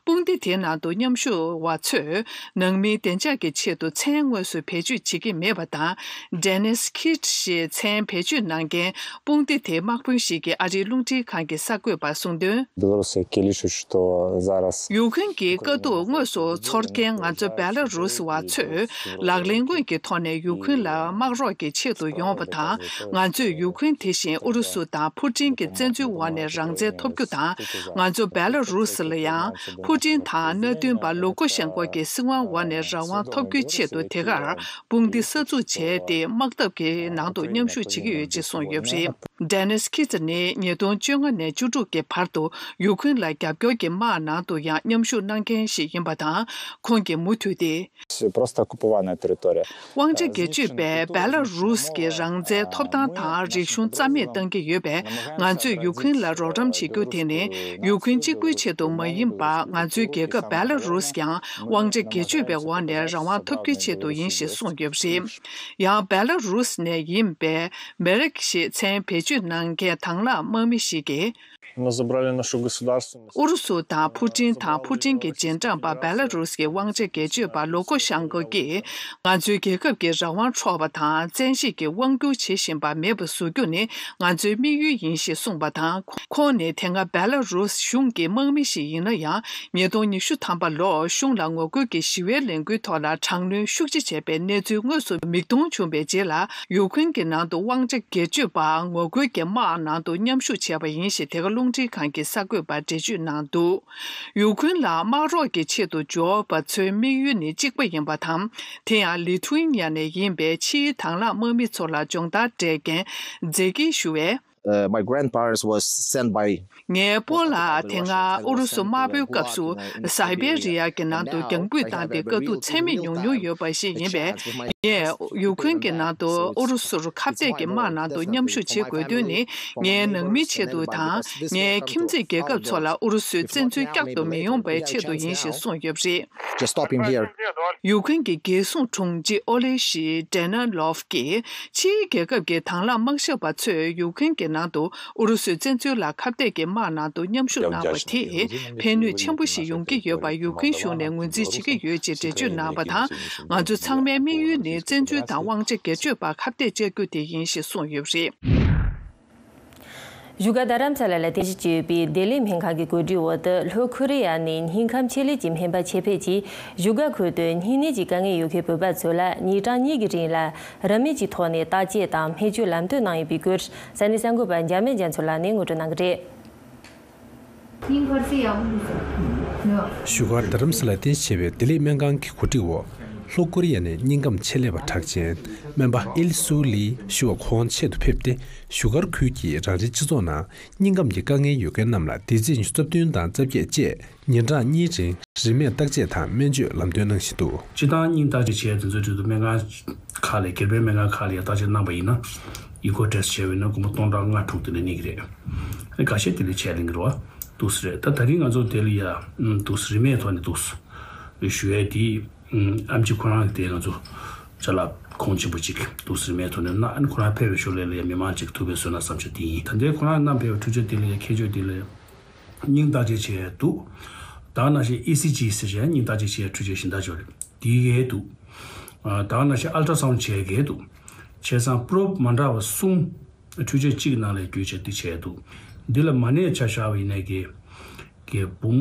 དཔུང་སྡེ་དེའི་ནང་དུ་མཉམ་ཞུགས་བ་ཚོས་ནང་མིའི་བདེ་འཇགས་ཀྱི་ཆེད་དུ་མཚན་དངོས་སུ་བེད་སྤྱོད་བྱེད་ཀྱི་མེད་པ་དང་། ཌེ་ནིས་ཁིད་ཞེས་མཚན་བེད་སྤྱོད་གནང་མཁན་དཔུང་སྡེ་དེའི་དམག་དཔོན་ཞིག་གིས་ཨ་རིའི་རླུང་འཕྲིན་ཁང་གི་གསར་འགོད་པར་གསུངས་དོན། Білоруси які лише, што зараз ཡུ་ཁུན་གྱི་དཀའ་སྡུག་དངོས་སུ་ཚོར་མཁན་ང་ཚོ་སྦེ་ལ་རུ་སི་བ་ཚོས་ལག་ལེན་དངོས་ཀྱི་ཐོག་ནས་ཡུ་ཁུན་ལ་དམག་རོགས་ཀྱི་ཆེད་དུ་ཡོང་བ་དང་། ང་ཚོས་ཡུ་ཁུན་དེ་བཞིན་ཨུ་རུ་སུ་དང་ཕུ་ཀྲིན་གྱི་བཙན་འཛུལ་འོག་ནས་རང་བཙན་ཐོབ་རྒྱུ་དང་། ང་ཚོ་སྦེ་ལ་རུ་སི་ལ་ཡང་ཕུ་ཀྲིན་དང་མནའ་མཐུན་པ་ལུ་ཀོ་ཤན་ཀོ་གི་སྲིད་དབང་འོག་ནས་རང་དབང་ཐོབ་རྒྱུའི་ཆེད་དུ་དེ་གར་དཔུང་སྡེ་གསར་འཛུགས་བྱས་ཏེ་དམག་འཐབ་ཀྱི་ནང་དུ་མཉམ་ཞུགས་བྱེད་ཀྱི་ཡོད་ཅེས་གསུངས་ཡོད་པ་རེད། ཌེ་ནིས་ཁི་ཙི་ནི་ཉིས་སྟོང་བཅོ་ལྔ་ནས་བཅུ་དྲུག་གི་བར་དུ་ཡུ་ཁུན་ལ་རྒྱབ་སྐྱོར་གྱི་དམག་ནང་དུ་ཡང་མཉམ་ཞུགས་གནང་མཁན་ཞིག་ཡིན་པ་དང་། ཁོང་གིས་མུ་མཐུད་དེ། Просто оккупованная территория. དབང་ཆ་སྒེར་གཅོད་པས་སྦེ་ལ་རུ་སི་གི་རང་བཙན་ཐོབ་ཐང་དང་རིག་གཞུང་རྩ་མེད་གཏང་གི་ཡོད་པས། ང་ཚོས་ཡུ་ཁུན་ལ་རོགས་རམ་བྱེད་རྒྱུ་དེ་ནི་ཡུ་ཁུན་གཅིག་པུའི་ཆེད་དུ་མ་ཡིན་པར། ང་ཚོའི་རྒྱལ་ཁབ་སྦེ་ལ་རུ་སི་ཡང་དབང་ཆ་སྒེར་གཅོད་པའི་འོག་ནས་རང་དབང་ཐོབ་རྒྱུའི་ཆེད་དུ་ཡིན་ཞེས་གསུངས་ཡོད་པ་རེད། ཡང་སྦེ་ལ་རུ་སི་ནས་ཡིན་པའི་མེ་རེག་ཞེས་མཚན་བེད་སྤྱོད་གནང་མཁན་དང་བླངས་དམག་མི་ཞིག་གིས། Но забрали нашу государственность. ཨུ་རུ་སུ་དང་ཕུ་ཀྲིན་དང་ཕུ་ཀྲིན་གྱི་རྗེས་འབྲང་པ་སྦེ་ལ་རུ་སི་གི་དབང་ཆ་སྒེར་གཅོད་པ་ལུ་ཀོ་ཤན་ཀོ་གིས། ང་ཚོའི་རྒྱལ་ཁབ་ཀྱི་རང་དབང་འཕྲོག་པ་དང་བཙན་ཤེད་ཀྱིས་དབང་བསྒྱུར་བྱེད་བཞིན་པ་མེད་པ་བཟོ་རྒྱུ་ནི་ང་ཚོའི་དམིགས་ཡུལ་ཡིན་ཞེས་གསུངས་པ་དང་། ཁོང་ནི་དེ་སྔ་སྦེ་ལ་རུ་སི་གཞུང་གི་དམག་མི་ཞིག་ཡིན་ན་ཡང་། ཉིས་སྟོང་ཉི་ཤུ་ཐམ་པ་ལོར་གཞུང་ལ་ངོ་རྒོལ་གྱི་ཞི་བའི་ལས་འགུལ་ཐོག་ལ་དྲག་གནོན་ཤུགས་ཆེ་བྱས་པའི་གནས་ཚུལ་དངོས་སུ་མིག་མཐོང་བྱུང་བའི་རྗེས་ལ། ཡུ་ཁུན་གྱི་ནང་དུ་དབང་ཆ་སྒེར་གཅོད་པ་ངོ་རྒོལ་གྱི་དམག་ནང་དུ་མཉམ་ཞུགས་བྱས་པ་ཡིན་ཞེས་དེ་ག་རླུང་འཕྲིན་ཁང་གི་གསར་འགོད་པར་འགྲེལ་བརྗོད་གནང་འདུག་ཡུ་ཁུན་ལ་དམག་རོགས་ཀྱི་ཆེད་དུ་འབྱོར་བ་ཚོའི་དམིགས་ཡུལ་ནི་གཅིག་པ་ཡིན་པ་དང་། དེ་ཡང་ལི་ཐུ་ཨེ་ནི་ཡ་ནས་ཡིན་པའི་ཕྱིའི་དང་བླངས་དམག་མི་ཚོ་ལ་སྦྱོང་བརྡར་སྤྲད་མཁན་ཛེ་ཀི་ཞུ་བས། uh, my grandparents was sent by ངའི་སྤོ་ལགས་དེ་སྔ་ཨུ་རུ་སུ་དམར་པོའི་སྐབས་སུ་སའི་བེ་རི་ཡ་གི་ནང་དུ་རྒྱང་འབུད་བཏང་སྟེ་དཀའ་སྡུག་ཚད་མེད་མྱོང་མྱོང་ཡོད་པ་ཞིག་ཡིན་པས། ངས་ཡུ་ཁུན་གྱི་ནང་དུ་ཨུ་རུ་སུར་ཁ་གཏད་ཀྱི་དམག་ནང་དུ་མཉམ་ཞུགས་བྱེད་དགོས་དོན་ནི། ངའི་ནང་མིའི་ཆེད་དུ་དང་། ངའི་ཁྱིམ་མཚེས་རྒྱལ་ཁབ་ཚོ་ལ་ཨུ་རུ་སུའི་བཙན་འཛུལ་བསྐྱར་དུ་མི་ཡོང་བའི་ཆེད་དུ་ཡིན་ཞེས་གསུངས་ཡོད་པ་རེད། Just stop him here. ཡུ་ཁུན་གྱི་རྒྱལ་སྲུང་དྲུང་ཆེ་ཨོ་ལེ་ཤི་ཏྲེ་ན་ལོབ་ཀྱིས། ཕྱིའི་རྒྱལ་ཁབ་ཀྱི་དང་བླངས་དམག་ཞབས་པ་ཚོས་ཡུ་ཁུན་གྱི་ནང་དུ་ཨུ་རུ་སུའི་བཙན་འཛུལ་ལ་ཁ་གཏད་ཀྱི་དམག་ནང་དུ་མཉམ་ཞུགས་གནང་བ་དེས་ཕན་ནུས་ཆེན་པོ་ཞིག་ཡོང་གི་ཡོད་པ་ཡུ་ཁུན་གཞུང་ནས་ངོས་འཛིན་བྱེད་ཀྱི་ཡོད་ཅེས་འགྲེལ་བརྗོད་གནང་བ་དང་། ང་ཚོ་ཚང་མའི་དམིགས་ཡུལ་ནི་བཙན་འཛུལ་དང་དབང་ཆ་སྒེར་གཅོད་པར་ཁ་གཏད་བཅག་རྒྱུ་དེ་ཡིན་ཞེས་གསུངས་ཡོད་པ་རེད། བཞུགས་སྒར་རྡ་རམ་ས་ལ་ལ་རྟེན་གཞི་བྱས་ཡོད་པའི་ལྡི་ལི་སྨན་ཁང་གི་གོ་སྒྲིག་འོག་ཏུ་ལྷོ་ཁོ་རེ་ཡ་ནས་སྙིང་ཁམས་ཆེད་ལས་ཀྱི་སྨན་པ་ཆེད་ཕེབས་ཀྱིས་བཞུགས་སྒར་ཁུལ་དུ་སྨྱུང་གནས་ཀྱི་དཀའ་ངལ་ཡོད་མཁན་བོད་པ་ཚོ་ལ་ཉིན་གྲངས་གཉིས་ཀྱི་རིང་ལ་རིན་མེད་ཀྱི་ཐོག་ནས་བརྟག་དཔྱད་དང་སྨན་བཅོས་ལམ་སྟོན་གནང་ཡོད་པའི་སྐོར་ས་གནས་གསར་འགོད་པ་འཇམ་དབྱངས་རྒྱ་མཚོ་ལགས་ནས་ངོ་སྤྲོད་གནང་གི་རེད། སྙིང་འཕར་སའི་ཡག་པོ་འདུག་ཟེར། བཞུགས་སྒར་རྡ་རམ་ས་ལ་རྟེན་གཞི་བྱས་པའི་ལྡི་ལི་སྨན་ཁང་གི་གོ་སྒྲིག་འོག་ལྷོ་ཀོ་རི་ཡ་ནས་སྙིང་ཁམས་ཆེད་ལས་པ་གྲགས་ཅན་སྨན་པ་ཨིལ་སུའུ་ལི་ཞུ་བ་ཁོང་ཆེད་དུ་ཕེབས་ཏེ། བཞུགས་སྒར་ཁུལ་གྱི་རང་རེའི་སྤྱི་ཚོགས་ནང་སྙིང་ཁམས་ཀྱི་དཀའ་ངལ་ཡོད་མཁན་རྣམས་ལ་སྡེ་ཚན་ཉི་ཤུ་རྩ་བདུན་དང་རྩ་བརྒྱད་བཅས་ཉིན་གྲངས་གཉིས་རིང་རིན་མེད་བརྟག་དཔྱད་དང་སྨན་བཅོས་ལམ་སྟོན་གནང་བཞིན་འདུག་སྤྱིར་བཏང་སྙིང་བརྟག་དཔྱད་བྱས་དེ་ཚོའི་ཁྲོད་དུ་སྨན་ཁང་ཁག་ལ་སྒེར་པའི་སྨན་ཁང་ཁག་ལ་ཡང་བརྟག་དཔྱད་གནང་པ་ཡིན་ན། ཨི་ཀོ་ཊེ་སི་བྱས་པ་ཡིན་ན་སྒོར་མོ་སྟོང་ཕྲག་ལྔ་དྲུག་དེ་ལས་གནས་ཀྱི་རེད། ཨ་ནི་ཁ་ཤས་དེ་ལས་ཆད་ལེན་གྱི་རེད་བ། འདུག་སེ་རེད། ད་ད་རིང་ང་ཚོ་དེ་ལ་ཡ་འདུག་སེ་རིན་མེད་ཐོག་ནས་འདུག་སེ་ཞུ་ཡས་དེ། ཨམ་ཆི་ཁོ་རང་གི་དེ་ང་ཚོ་ཅ་ལག་གོང་ཆེན་པོ་ཅིག་འདུག་སེ་རིན་མེད་ཐོག་ནས་གནང་། ཨ་ནི་ཁོ་རང་ཕེབས་པའི་ཞོར་ལ་ལ་ཡ་མི་མང་ཅིག་ཐུག་པའི་བཟོས་ན་བསམ་འཆར་དེ་ཡིན། ད་ལྟའི་ཁོ་རང་གནང་ཕེབས་པའི་འཕྲུལ་ཆས་དེ་ལ་ཡ་ཁྱད་ཆོས་དེ་ལ་ཡ་སྙིང་བརྟག་དཔྱད་བྱས་འདུག་ད་ག་ནང་བཞིན་ཨི་སི་ཇི་ཟེར་བྱས་སྙིང་བརྟག་དཔྱད་བྱེད་ཡ་འཕྲུལ་ཆས་གཞན་དག་ཅིག་རེད། དེ་གས་འདུག་ད་ག་ནང་བཞིན་ཨལ་ཏྲ་སའུན་བྱས་གས་འདུག་བྱས་ཙང་པྲོབ་མ་འདྲ་བ་གསུམ། འཕྲུལ་ཆས་གཅིག་ནང་ལ་བརྒྱུད་བྱས་འདི་བྱས་འདུག་འདི་ལ་མ་གནས་ཆ་བཞག་པ་ཡིན་ནའི་གི་གི་འབུམ་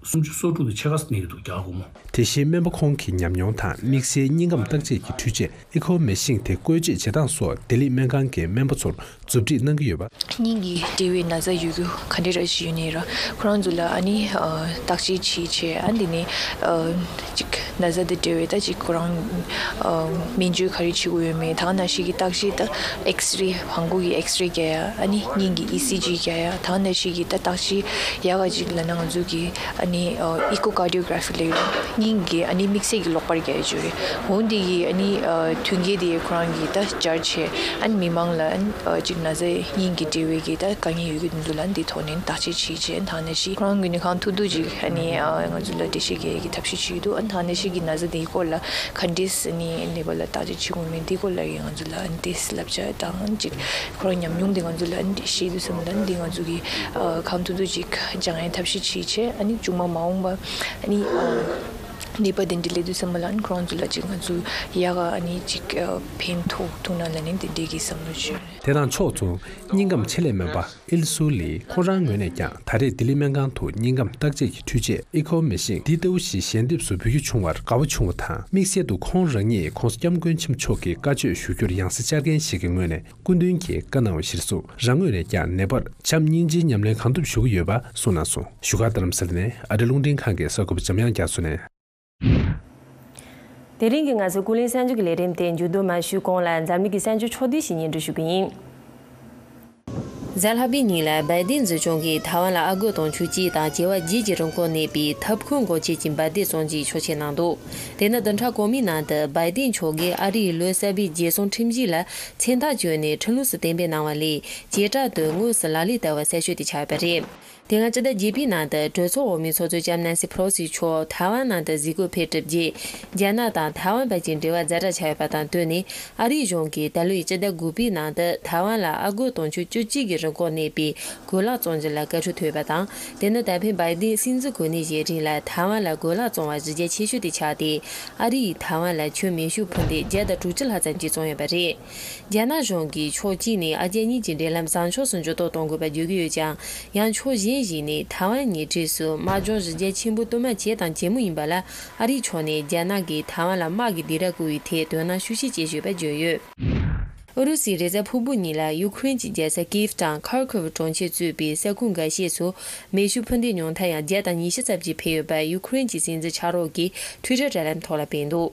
སུམ་ཅུ་སོ་དྲུག་དང་ཕྱེད་ཀ་ཙམ་གནས་ཀྱི་འདུག་རྒྱ་སྒོར་མོ། དེ་བཞིན་སྨན་པ་ཁོང་གི་ཉམས་མྱོང་དང་དམིགས་བསལ་སྙིང་ཁམས་བརྟག་དཔྱད་ཀྱི་འཕྲུལ་ཆས་ཨི་ཁོ་མེ་ཤིན་དེ་བཀོལ་སྤྱོད་བྱེད་སྟངས་སོགས་ལྡི་ལི་སྨན་ཁང་གི་སྨན་པ་ཚོར་མཛུབ་ཁྲིད་གནང་གི་ཡོད་པ། སྙིང་གི་འབྲེལ་བའི་ན་ཚ་ཡོད་རྒྱུ་ག་འདྲ་ར་ཞིག་ཡོད་ནའི་ར། ཁོ་རང་ཚོ་ལ་ཨ་ནི་ཨ་བརྟག་དཔྱད་བྱེད་བྱས། ཨ་འདི་ནས་ཨ་ཅིག་ན་ཚ་དང་འབྲེལ་བའི་ད་ཅིག་ཁོ་རང་ཨ་སྨན་བཅོས་ག་རེ་བྱེད་དགོས་ཡོད་མེད། ད་ག་ནང་བཞིན་གྱི་བརྟག་དཔྱད་ད་ཨེགས་རེ་བང་གོ་གི་ཨེགས་རེ་རྒྱག་ཡ། ཨ་ནི་སྙིང་གི་ཨི་སི་ཇི་རྒྱག་ཡ། ད་ག་ནང་བཞིན་གྱི་ད་བརྟག་དཔྱད་ཡག་ག་ཅིག་ལབ་ན་ང་ཚོ་གི་ཨ་ནི་ཨ་ཨི་ཀོ་ཀར་ཌི་ཡོ་གྷ་ར་ཕི་ལབ་ཡོད། སྙིང་གི་ཨ་ནི་དམིགས་བསལ་གྱི་གློག་པར་རྒྱག་ཡ་ཅིག་ཡོད་རེད། འོ་འདི་གི་ཨ་ནི་ཨ་མཐུན་རྐྱེན་དེ་ཁོ་རང་གིས་ད་སྦྱར་བྱས། ཨ་ནི་མི་མང་ལ་ཨ་ནི་ཨ་ཅིག་ན་ཚ་སྙིང་གི་འབྲེལ་བའི་གི་ད་དཀའ་ངལ་ཡོད་ཀྱི་དེ་ཚོ་ལ་འདི་ཐོག་ནས་བརྟག་དཔྱད་བྱེད་བྱས། ད་ག་ནང་བཞིན་ཁོ་རང་གི་ནི་གང་ཐུབ་ཐུབ་ཅིག་ཨ་ནི་ཨ་ང་ཚོ་ལ་འགྲེལ་བཤད་རྒྱག་ཡ་གི་ཐབས་ཤེས་བྱེད་ཀྱི་འདུག་ཨ་ནི་ད་ག་ནང་བཞིན་གྱི་ན་ཚ་དེའི་སྐོར་ལ་ག་འདྲས་ཨ་ནི་ནད་པ་ལ་བརྟག་དཔྱད་བྱེད་དགོས་མིན་དེའི་སྐོར་ལ་ཡང་ང་ཚོ་ལ་ཨ་ནི་ཏོག་ཙམ་བསླབ་བྱ་དང་ཅིག་ཁོ་རང་ཉམས་མྱོང་དེ་ང་ཚོ་ལ་ཨ་ནི་བཤད་དུས་ཙམ་ལ་འདི་ང་ཚོ་གིས་ཨ་གང་ཐུབ་ཐུབ་ཅིག་སྦྱང་ཡའི་ཐབས་ཤེས་བྱེད་བྱས། ཨ་ནི་མཇུག་མ་མ་འོངས་པ་ཨ་ནི་ཨ་ནད་པ་དེ་འདྲ་སླེབས་དུས་ཙམ་པ་ལ་ཨ་ནི་ཁོ་རང་ཚོ་ལ་ཅིག་ང་ཚོ་ཡག་ག་ཨ་ནི་ཅིག་ཨ་ཕན་ཐོགས་ཐུབ་ན་ལབ་ནས་དེ་འདྲའི་གི་བསམ་བློ་བྱུང་། དེ་དང་ཕྱོགས་མཚུངས་སྙིང་ཁམས་ཆེད་ལས་སྨན་པ་ཨིལ་སུའུ་ལི་ཁོང་རང་ངོས་ནས་ཀྱང་ད་རེས་ལྡི་ལི་སྨན་ཁང་དུ་སྙིང་ཁམས་བརྟག་དཔྱད་ཀྱི་འཕྲུལ་ཆས་ཨི་ཁོ་མེ་ཤིན་འདི་ལྟ་བུ་ཞིག་ཞལ་འདེབས་སུ་འབུལ་རྒྱུ་བྱུང་བར་དགའ་པོ་བྱུང་བ་དང་། དམིགས་བསལ་དུ་ཁོང་རང་ཉིད་༸གོང་ས་༸སྐྱབས་མགོན་ཆེན་པོ་མཆོག་གི་བཀའ་ཆོས་ཞུ་རྒྱུར་ཡང་སེ་བཅར་མཁན་ཞིག་གི་ངོས་ནས་སྐུ་མདུན་གྱིས་བཀའ་གནང་བ་གཞིར་བཟུང་རང་ངོས་ནས་ཀྱང་ནད་པར་བྱམས་སྙིང་རྗེའི་ཉམས་ལེན་གང་ཐུབ་ཞུ་གི་ཡོད་པ་གསུངས་གནང་སོང་། བཞུགས་སྒར་རྡ་རམ་ས་ལ་ནས་ཨ་རི་རླུང་འཕྲིན་ཁང་གི་གསར་འགོད་པ་འཇམ་དབྱངས་རྒྱ་མཚོ་ནས། དེ་རིང་གི་ང་ཚོའི་ཀུན་གླེང་གསར་འགྱུར་གྱི་ལས་རིམ་དེ་མཇུག་བསྡོམས་མ་ཞུས་གོང་ལ་འཛམ་གླིང་གི་གསར་འགྱུར་ཕྱོགས་བསྡུས་ཤིག་སྙན་སྒྲོན་ཞུ་གི་ཡིན། གཟའ་ལྷག་པའི་ཉིན་ལ་བའི་ཏིན་འཛིན་སྐྱོང་གིས་ཐའེ་ཝན་ལ་ཨ་སྒོར་དུང་ཕྱུར་གཅིག་དང་བྱེ་བ་བརྒྱད་ཀྱི་རིན་གོང་གནས་པའི་ཐབ་ཁུང་སྒོ་འབྱེད་ཀྱི་འབར་མདེལ་བཙོང་རྒྱུའི་ཆོག་མཆན་གནང་འདུག་དེ་ནི་བདུན་ཕྲག་གོང་མའི་ནང་དུ་བའི་ཏིན་མཆོག་གིས་ཨ་རིའི་ལོ་གསར་པའི་རྒྱལ་སྲུང་ཁྲིམས་གཞི་ལ་མཚན་རྟགས་བཅོལ་ནས་ཁྲིམས་ལུགས་སུ་གཏན་འབེབས་གནང་བ་ལས་བྱེ་བྲག་ཏུ་དངོས་སུ་ལག་ལེན་བསྟར་བ་གསར་ཤོས་དེ་ཆགས་ཡོད་པ་རེད། དེ་སྔ་སྤྱི་ཟླ་བརྒྱད་པའི་ནང་དུ་གྲོས་ཚོགས་འོག་མའི་ཚོགས་གཙོ་ལྕམ་ནན་སི་ཕེ་ལོ་སི་མཆོག་ཐའེ་ཝན་ནང་དུ་གཟིགས་སྐོར་ཕེབས་གྲུབ་རྗེས། རྒྱ་ནག་དང་ཐའེ་ཝན་བར་གྱི་འབྲེལ་བ་ཛ་དྲག་ཆགས་ཡོད་པ་དང་བསྟུན་ནས། ཨ་རིའི་གཞུང་གིས་ད་ལོའི་སྤྱི་ཟླ་དགུ་པའི་ནང་དུ་ཐའེ་ཝན་ལ་ཨ་སྒོར་དུང་ཕྱུར་བཅུ་གཅིག་གི་རིན་གོང་གནས་པའི་གོས་ལག་བཙོང་རྒྱུ་ལ་བཀའ་འཁྲོལ་ཐོབ་ཡོད་པ་དང་། དེ་ནི་ད་ཕན་བའི་ཏིན་སྲིད་འཛིན་གོ་གནས་བཞེས་རིང་ལ་ཐའེ་ཝན་ལ་གོས་ལག་བཙོང་བ་གཞི་རྒྱ་ཆེ་ཤོས་དེ་ཆགས་ཏེ། ཨ་རི་ཡིས་ཐའེ་ཝན་ལ་ཁྱོན་མེ་ཤུགས་འཕུར་མདེལ་བརྒྱ་དང་དྲུག་ཅུ་ལྷག་ཙམ་ཅིག་བཙོང་ཡོད་པ་རེད། རྒྱ་ནག་གཞུང་གིས་ཕྱོགས་གཅིག་ནས་ཨ་རྒྱ་གཉིས་ཀྱི་འབྲེལ་ལམ་བཟང་ཕྱོགས་སུ་འགྱུར་ལྡོག་གཏོང་དགོས་པར་བརྗོད་ཀྱི་ཡོད་ཀྱང་། ཡང་ཕྱོགས་གཞན་ཞིག་ནས་ཐའེ་ཝན་གཉིས་འཁྲིས་སུ་དམག་སྦྱོང་གཞི་རྒྱ་ཆེན་པོ་བསྟུད་མར་བྱས་དང་བྱེད་མུས་ཡིན་པ་ལ། ཨ་རིའི་ཕྱོགས་ནས་རྒྱ་ནག་གིས་ཐའེ་ཝན་ལ་དམག་གི་སྡིགས་ར་བསྐུལ་བའི་ཐད་དོ་སྣང་ཤུགས་ཆེ་བྱེད་བཞིན་ཡོད་པར་བརྗོད་ཡོད། ཨུ་རུ་སུའི་རེས་གཟའ་ཕུར་བུ་ཉིན་ལ་ཡུ་ཁུ་རེན་གྱི་རྒྱལ་ས་ཀིབ་དང་ཁར་ཁིབ་གྲོང་ཁྱེར་གཙོས་པའི་ས་ཁུལ་འགའ་ཤས་སུ་མེ་ཤུགས་འཕུར་མདེལ་ཉུང་མཐའ་ཡང་བརྒྱ་དང་ཉི་ཤུ་ཙམ་ཞིག་འཕེན་ཡོད་པ་ཡུ་ཁུ་རེན་གྱི་སྲིད་འཛིན་ཕྱག་རོགས་ཀྱིས་ཊུའི་ཊར་དྲ་ལམ་ཐོག་ལ་སྤེལ་འདུག།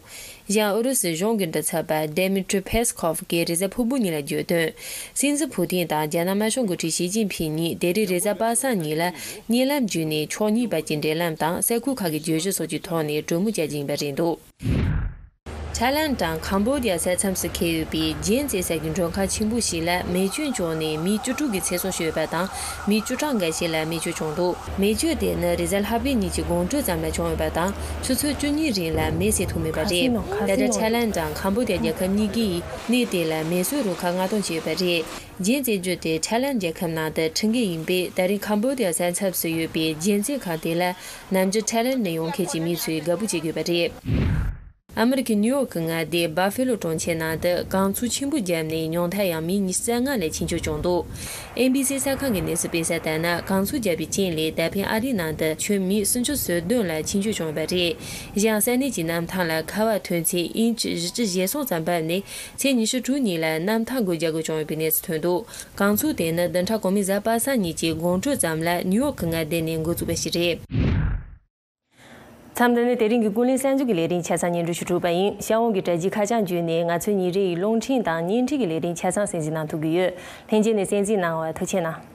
ཡང་ཨུ་རུ་སུའི་གཞུང་གི་མགྲིན་ཚབ་པ་Dmitry Peskov གིས་རེས་གཟའ་ཕུར་བུ་ཉིན་ལ་བརྗོད་དོན། སྲིད་འཛིན་ཕུ་ཐིན་དང་རྒྱ་ནག་དམར་ཤོག་འགོ་ཁྲིད་ཞི་ཅིན་ཕིན་གཉིས་དེ་རིང་རེས་གཟའ་པ་སངས་ཉིན་ལ་བརྙན་ལམ་བརྒྱུད་ནས་ཕྱོགས་གཉིས་བར་གྱི་འབྲེལ་ལམ་དང་ས་ཁུལ་ཁག་གི་བརྗོད་གཞི་སོགས་ཀྱི་ཐོག་ནས་གྲོས་མོལ་བྱ་རྒྱུ་ཡིན་པ་རེད་འདུག། ཐའི་ལན་དང་ཁམ་བོ་ཌི་ཡ་ས་མཚམས་སུ་འཁེལ་ཡོད་པའི་རྒྱན་ཙེ་ཟེར་གྱི་མགྲོན་ཁང་ཆེན་པོ་ཞིག་ལ་མེ་སྐྱོན་བྱུང་ནས་མི་བཅུ་དྲུག་གི་ཚེ་སྲོག་ཤོར་ཡོད་པ་དང་། མི་བཅུ་ཕྲག་འགའ་ཤས་ལ་རྨས་སྐྱོན་བྱུང་འདུག། མེ་སྐྱོན་དེ་ནི་རེས་གཟའ་ལྷག་པའི་ཉིན་གྱི་དགོང་དྲོའི་ཙམ་ལ་བྱུང་ཡོད་པ་དང་། ཆུ་ཚོད་བཅུ་གཉིས་རིང་ལ་མེ་བསད་ཐུབ་མེད་པ་རེད། ད་ལྟ་ཐའི་ལན་དང་ཁམ་བོ་ཌི་ཡ་རྒྱལ་ཁབ་གཉིས་ཀས་གནས་དེ་ལ་མེ་གསོད་རུ་ཁག་མངགས་གཏོང་བྱས་ཡོད་པ་རེད། རྒྱན་ཙེ་ཇོ་དེ་ཐའི་ལན་རྒྱལ་ཁབ་ནང་དུ་ཁྲིམས་འགལ་ཡིན་པས། ད་རིང་ཁམ་བོ་ཌི་ཡ་ས་མཚམས་སུ་ཡོད་པའི་རྒྱན་ཙེ་ཁང་དེ་ལ་ནམ་རྒྱུན་ཐའི་ལན་ནས་ཡོང་མཁན་གྱི་མི་ཚོས་དགའ་པོ་བྱེད་ཀྱི་ཡོད་པ་རེད། ཨ་མི་རི་ཀའི་ནིའུ་ཡོག་གི་མངའ་སྡེ་སྦ་ཧྥེ་ལོ་གྲོང་ཁྱེར་ནང་དུ་གངས་ཚུགས་ཆེན་པོ་བརྒྱབ་ནས་ཉུང་མཐའ་ཡང་མི་ཉི་ཤུ་རྩ་ལྔ་ལ་མཆེད་གཅོད་བྱུང་འདུག། ཨེན་བི་སི་གསར་ཁང་གི་གནས་ཚུལ་སྤེལ་གསལ་ལྟར་ན། གངས་ཚུགས་བརྒྱབ་པའི་རྐྱེན་ལས་ད་ཕན་ཨ་རིའི་ནང་དུ་ཁྱོན་མི་སུམ་ཅུ་སོ་བདུན་ལ་མཆེད་གཅོད་བྱུང་ཡོད་པ་རེད། ཡང་ས་གནས་ཀྱི་གནམ་ཐང་ལ་ཁ་བ་ཐོན་ཚད་ཨིན་ཅི་བཞི་བཅུ་ཞེ་གསུམ་ཙམ་བབས་ནས་ཚེས་ཉི་ཤུ་དྲུག་ཉིན་ལ་གནམ་ཐང་སྒོ་རྒྱག་དགོས་བྱུང་ཡོད་པའི་གནས་ཚུལ་ཐོན་འདུག། གངས་ཚུགས་དེ་ནི་བདུན་ཕྲག་གོང་མའི་གཟའ་པ་སངས་ཉིན་གྱི་དགོང་དྲོ་ཙམ་ལ་ནིའུ་ཡོག་གི་མངའ་སྡེ་ནས་འགོ་བཙུགས་པ་ཞིག་རེད། མཚམས་འདི་ནས་དེ་རིང་གི་ཀུན་གླེང་གསར་འགྱུར་གྱི་ལས་རིམ་ཆ་ཚང་སྙན་སྒྲོན་ཞུ་གྲུབ་པ་ཡིན། ཤར་ཝང་གི་དྲ་རྒྱའི་ཁ་བྱང་བརྒྱུད་ནས་ང་ཚོའི་ཉིན་རེའི་རླུང་འཕྲིན་དང་བརྙན་འཕྲིན་གྱི་ལས་རིམ་ཆ་ཚང་གསན་གཟིགས་གནང་ཐུབ་ཀྱི་ཡོད། ལྷན་རྒྱས་ནས་གསན་གཟིགས་གནང་བར་ཐུགས་རྗེ་གནང་།